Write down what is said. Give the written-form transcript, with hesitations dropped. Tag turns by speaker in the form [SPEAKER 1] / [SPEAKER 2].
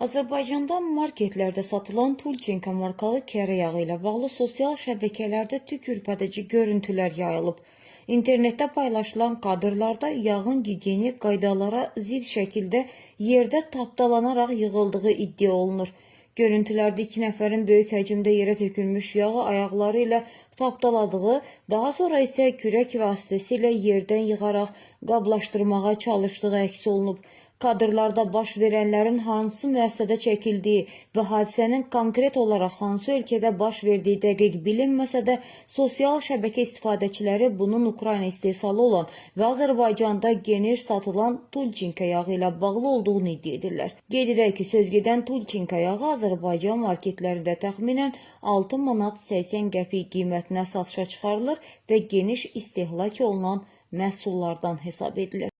[SPEAKER 1] Azərbaycanda marketlərdə satılan Tulçinka markalı kərə yağı ilə bağlı sosial şəbəkələrdə tük ürpədici görüntülər yayılıb. İnternetdə paylaşılan kadrlarda yağın gigiyenik qaydalara zidd şəkildə yerdə tapdalanaraq yığıldığı iddia olunur. Görüntülərdə iki nəfərin böyük həcmdə yerə tökülmüş yağı ayaqları ilə tapdaladığı, daha sonra isə kürək vasitəsilə yerdən yığaraq qablaşdırmağa çalışdığı əks olunub. Kadrlarda baş verənlərin hansı müəssisədə çəkildiyi və hadisənin konkret olaraq hansı ölkədə baş verdiyi dəqiq bilinməsə də, sosial şəbəkə istifadəçiləri bunun Ukrayna istehsalı olan və Azərbaycanda geniş satılan Tulçinka yağı ilə bağlı olduğunu iddia edirlər. Qeyd edək ki, söz gedən Tulçinka yağı Azərbaycan marketlərində təxminən 6 manat 80 qəpik qiymətinə satışa çıxarılır və geniş istehlak olunan məhsullardan hesab edilir.